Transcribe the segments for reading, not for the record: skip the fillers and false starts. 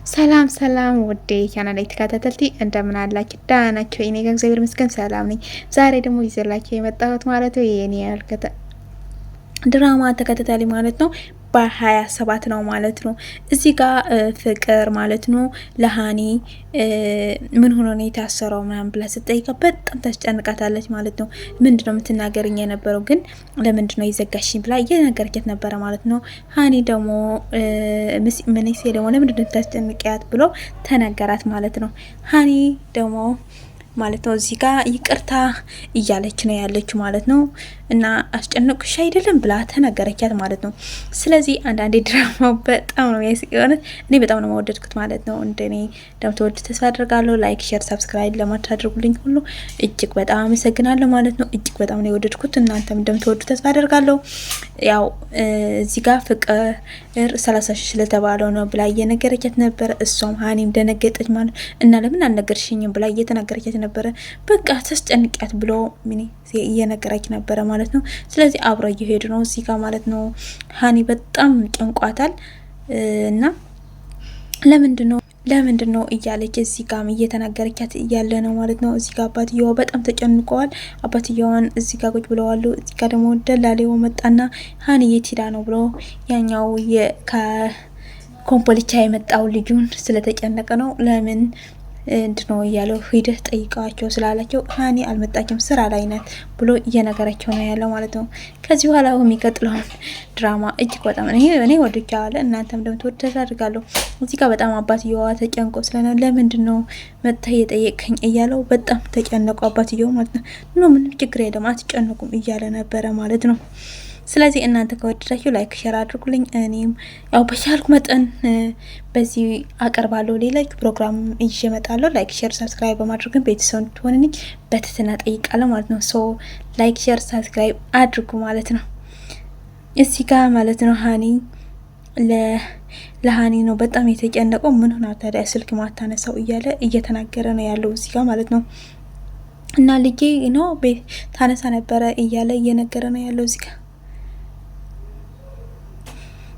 ሰላም ሰላም ውዴ ቻናል ተከታታዮች እንደምን አላችሁ? ደህና ናችሁ? እኔ ጋር እግዚአብሔር ይመስገን ሰላም ነኝ። ዛሬ ደግሞ ይዤላችሁ የመጣሁት ማለት ነው የኔ ያልከተ ድራማ ተከታታይ ማለት ነው በ27 ነው ማለት ነው። እዚህ ጋር ፍቅር ማለት ነው ለሀኒ ምን ሆኖ ነው የታሰረው ምናምን ብላ ስትጠይቃ በጣም ታስጨንቃታለች ማለት ነው። ምንድን ነው የምትናገርኝ የነበረው ግን ለምንድን ነው የዘጋሽኝ ብላ እየነገረቻት ነበረ ማለት ነው። ሀኒ ደግሞ ምንሴ ደግሞ ለምንድን ነው የምታስጨንቂያት ብሎ ተነገራት ማለት ነው። ሀኒ ደግሞ ማለት ነው። እዚህ ጋር ይቅርታ እያለች ነው ያለችው ማለት ነው። እና አስጨነቅሽ አይደለም ብላ ተናገረቻት ማለት ነው። ስለዚህ አንዳንዴ ድራማው በጣም ነው የሚያስቅ የሆነት እኔ በጣም ነው መወደድኩት ማለት ነው። እንደኔ እንደምትወዱ ተስፋ አድርጋለሁ። Like፣ share፣ subscribe ለማታደርጉልኝ ሁሉ እጅግ በጣም አመሰግናለሁ ማለት ነው። እጅግ በጣም ነው የወደድኩት። እናንተም እንደምትወዱ ተስፋ አደርጋለሁ። ያው እዚህ ጋር ፍቅር 30,000 ስለተባለው ነው ብላ እየነገረቻት ነበረ። እሷም ሀኒም ደነገጠች ማለት እና ለምን አልነገርሽኝም ብላ እየተናገረቻት ነበረ። በቃ ተስጨንቂያት ብሎ ምን እየነገረች ነበረ ማለት ነው። ስለዚህ አብረው እየሄዱ ነው እዚህ ጋር ማለት ነው። ሀኒ በጣም ጨንቋታል እና ለምንድን ነው እያለች እዚህ ጋም እየተናገረቻት እያለ ነው ማለት ነው። እዚህ ጋር አባትየዋ በጣም ተጨንቀዋል። አባትየዋን እዚህ ጋር ቁጭ ብለዋሉ። እዚህ ጋር ደግሞ ደላሌው መጣና ሀኒ የት ሄዳ ነው ብሎ ያኛው ከኮምቦልቻ የመጣው ልጁን ስለተጨነቀ ነው ለምን እንድነው እያለው ሂደህ ጠይቀዋቸው ስላላቸው ሀኒ አልመጣችም ስራ ላይ ናት ብሎ እየነገራቸው ነው ያለው ማለት ነው። ከዚህ በኋላ የሚቀጥለውን ድራማ እጅግ በጣም እኔ ወድጃለሁ፣ እናንተም እንደምትወዱ ተስፋ አድርጋለሁ። እዚህ ጋር በጣም አባትየዋ ተጨንቆ ስለነ ለምንድን ነው መጥተህ እየጠየቅከኝ እያለው በጣም ተጨነቁ አባትየው ማለት ነው። No ምንም ችግር የለም አትጨንቁም እያለ ነበረ ማለት ነው። ስለዚህ እናንተ ከወደዳችሁ like share አድርጉልኝ። እኔም ያው በቻልኩ መጠን በዚህ አቀርባለሁ። ሌላ ፕሮግራም ይዤ እመጣለሁ። Like share subscribe በማድረግ ቤተሰብ እንድትሆንልኝ በትህትና ጠይቃለሁ ማለት ነው። So like share subscribe አድርጉ ማለት ነው። እዚህ ጋር ማለት ነው ሀኒ ለሀኒ ነው በጣም የተጨነቀው። ምን ሆና ታዲያ ስልክ ማታነሳው እያለ እየተናገረ ነው ያለው እዚህ ጋር ማለት ነው። እና ልጄ ነው ታነሳ ነበረ እያለ እየነገረ ነው ያለው እዚህ ጋር።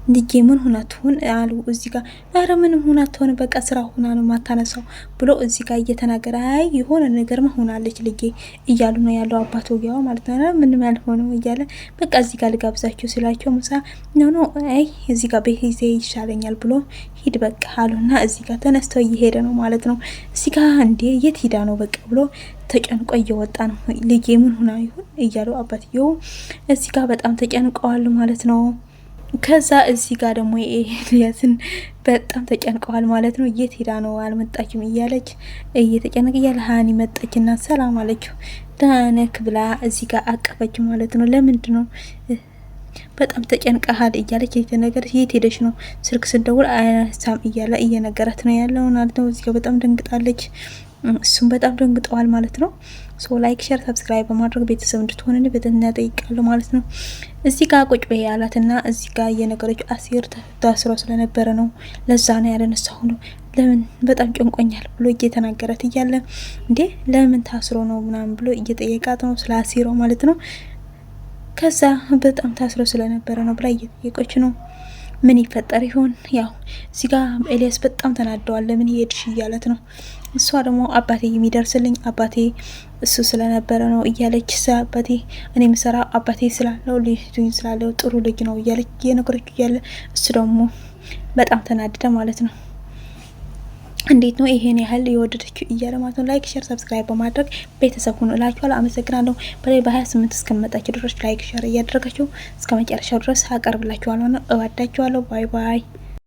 ልጄ ምን ሆና ትሆን አሉ እዚህ ጋር። ኧረ ምንም ሆና ትሆን በቃ ስራ ሆና ነው ማታነሳው ብሎ እዚህ ጋር እየተናገረ አይ የሆነ ነገር ሆናለች ልጄ እያሉ ነው ያለው አባትየው ማለት ነው። ምንም ያልሆነው እያለ በቃ እዚህ ጋር ልጋብዛቸው ስላቸው ምሳ no no አይ እዚህ ጋር ቤቴ ይሻለኛል ብሎ ሂድ በቃ አሉና እዚህ ጋር ተነስተው እየሄደ ነው ማለት ነው። እዚህ ጋር እንዴ የት ሂዳ ነው በቃ ብሎ ተጨንቆ እየወጣ ነው። ልጄ ምን ሆና ይሁን እያሉ አባትየው እዚህ ጋር በጣም ተጨንቀዋል ማለት ነው። ከዛ እዚህ ጋር ደግሞ ኤልያስን በጣም ተጨንቀዋል ማለት ነው። የት ሄዳ ነው አልመጣችም እያለች እየተጨነቀ እያለ ሀኒ መጣችና ሰላም አለችው። ደህና ነህ ብላ እዚህ ጋር አቀፈች ማለት ነው። ለምንድን ነው በጣም ተጨንቀሃል እያለች ነገር የት ሄደች ነው ስልክ ስደውል አያነሳም እያለ እየነገራት ነው ያለው ማለት ነው። እዚህ ጋር በጣም ደንግጣለች። እሱም በጣም ደንግጠዋል ማለት ነው። So like share subscribe በማድረግ ቤተሰብ እንድትሆንን በትህትና እጠይቃለሁ ማለት ነው። እዚህ ጋር ቁጭ በይ ያላትና እዚህ ጋር እየነገረችው አሲር ታስሮ ስለነበረ ነው ለዛ ነው ያለነሳሁ ነው ለምን በጣም ጨንቆኛል ብሎ እየተናገረት እያለ እንዴ ለምን ታስሮ ነው ምናምን ብሎ እየጠየቃት ነው ስለ አሲሮ ማለት ነው። ከዛ በጣም ታስሮ ስለነበረ ነው ብላ እየጠየቀች ነው። ምን ይፈጠር ይሆን? ያው እዚህ ጋር ኤልያስ በጣም ተናደዋል። ለምን ሄድሽ እያለት ነው። እሷ ደግሞ አባቴ የሚደርስልኝ አባቴ እሱ ስለነበረ ነው እያለች አባቴ እኔ የምሰራ አባቴ ስላለው ልጅ ስላለው ጥሩ ልጅ ነው እያለች እየነገረች እያለ እሱ ደግሞ በጣም ተናደደ ማለት ነው። እንዴት ነው ይሄን ያህል የወደደችው እያለ ማለት ነው። Like share subscribe በማድረግ ቤተሰብ ሁኑ እላችኋለሁ። አመሰግናለሁ። በላይ በ28 እስከመጣችሁ ድረስ like share እያደረጋችሁ እስከ መጨረሻው ድረስ አቀርብላችኋለሁ። እወዳችኋለሁ። Bye bye።